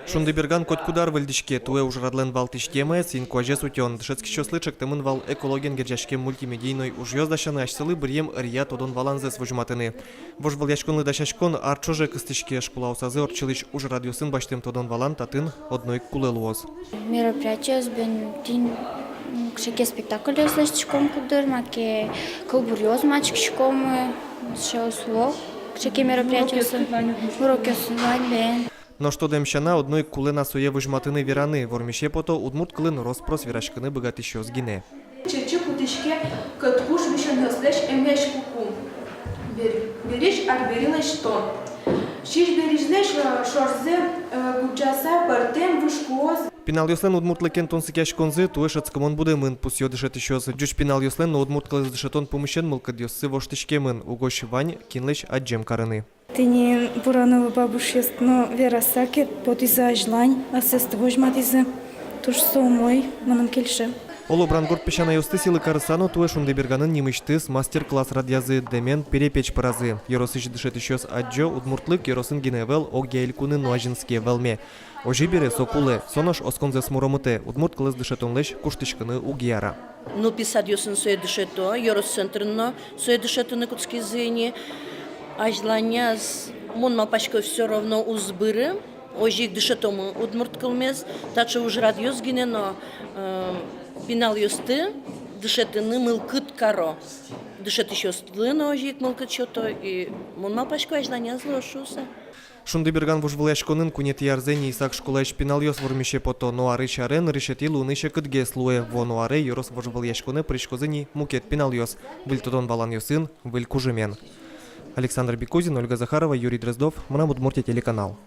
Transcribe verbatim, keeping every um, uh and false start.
«Шундыберган» котькуд ар выльдӥське. Туэ ужрадлэн валтӥсь темаез — инкуазез утён. Дышетскисьёслы ӵектэмын вал экологиен герӟаськем мультимедийной ужъёс дасяны, асьсэлы быръем ӧръя тодон-валанзэс возьматыны. Вожвылъяськонлы дасяськон ар ӵоже кыстӥське. Школаосазы ортчылӥсь ужрадъёсын басьтэм тодон-валан татын одно ик кулэ луоз. Мероприятиос бен тӥни, м, кыӵе ке спектакльёс лэсьтӥськом куддыр, маке кылбуръёс мадиськиськом, э, сыӵеос луо, кыӵе ке мероприятиосын, урокъёсын вань бен. Нош тодэм сяна, одно ик кулэ на сое возьматыны, вераны. Вормисе пото удмурт кылын рос-прос вераськыны быгатӥсьёс гинэ. Чечы кутӥське кӧткуш висёнъёслэсь эмезь куку. Бер-, беризь арберилэсь тон. Сизьберизьлэсь, э, шорзэ, э, гудӟаса пӧртэм выжкуос. Пиналъёслэн удмуртлыкен тунсыкъяськонзы туэ шӧдскымон будэмын, пусъё дышетӥсьёс. Ӟуч пиналъёслэн но удмурт кылэз дышетон пумысен мылкыдъёссы воштӥськемын, угось вань кинлэсь адӟем карыны. Тӥни Бурановы бабушъёс но вераса ке, потӥзы азьлань, асэсты возьматӥзы. Туж со умой, мыным кельше. Оло, Брангурт песянайёсты сӥлы карыса но, туэ «Шундыберганын» нимысьтыз мастер-класс радъязы, дэмен перепеч пыразы. Ёросысь дышетӥсьёс адӟо: удмуртлык ёросын гинэ ӧвӧл, огъя элькунын но азинске, вӧлме. Озьы бере, со кулэ, со нош осконзэс муромытэ, удмурт кылэз дышетонлэсь куштӥськыны уг яра. Нылпи садъёсын сое дышето, ёрос центрын но сое дышетыны кутскизы ини. Азьланяз, мон малпасько, всё равно уз быры. Озьы ик дышетомы удмурт кылмес, таӵе ужрадъёс гинэ но, э, пиналъёсты дышетыны мылкыд каро. Дышетӥсьёслы но озьы ик мылкыд сёто, и мон малпасько, азьланяз луоз шуыса. «Шундыберган» вожвылъяськонын куинетӥ арзэ ни Исак школаысь пиналъёс вормисе пото. Но арысь аре нырысетӥ луыны секытгес луэ. Вуоно аре ёрос вожвылъяськонэ пыриськозы ни мукет пиналъёс. Выль тодон-валанъёсын, выль кужымен. Александр Бекузин, Ольга Захарова, Юрий Дроздов, «Мынам Удмуртие» телеканал.